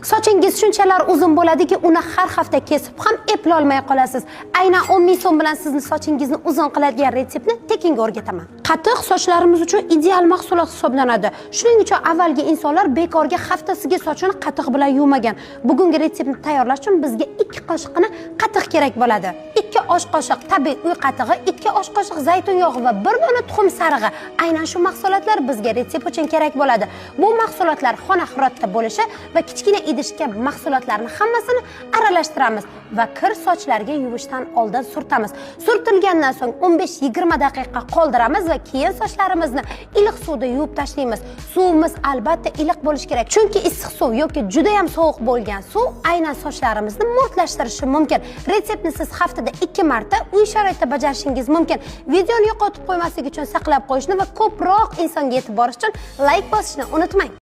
Sochingiz shunchalar uzun bo'ladiki, uni har hafta kesib ham eplolmay qolasiz. Aynan 10 ming so'm bilan sizni sochingizni uzun qiladigan retseptni tekinga o'rgataman. Qatiq sochlarimiz uchun ideal mahsulot hisoblanadi. Shuning uchun avvalgi insonlar bekorga haftasiga sochini qatiq bilan yuvmagan. Bugungi retseptni tayyorlash uchun bizga 2 qoshiqqina qatiq kerak bo'ladi. 2 osh qoshiq tabiiy uy qatig'i, 2 osh qoshiq zaytun yog'i va 1 dona tuxum sarig'i. Aynan shu mahsulotlar bizga retsept uchun kerak bo'ladi. Bu mahsulotlar xona haroratida bo'lishi va kichkina idishga mahsulotlarni hammasini aralashtiramiz va kir sochlarga yuvishdan oldin surtamiz. Surtilgandan so'ng 15-20 daqiqa qoldiramiz va keyin sochlarimizni iliq suvda yuvib tashlaymiz. Suvimiz albatta iliq bo'lishi kerak, chunki issiq suv yoki juda ham sovuq bo'lgan suv aynan sochlarimizni mo'rtlashtirishi mumkin. Retseptni siz haftada 2 marta uy sharoitida bajarishingiz mumkin. Videoni yo'qotib qo'ymaslik uchun saqlab qo'yishni va ko'proq insonga yetib borish uchun layk bosishni unutmang.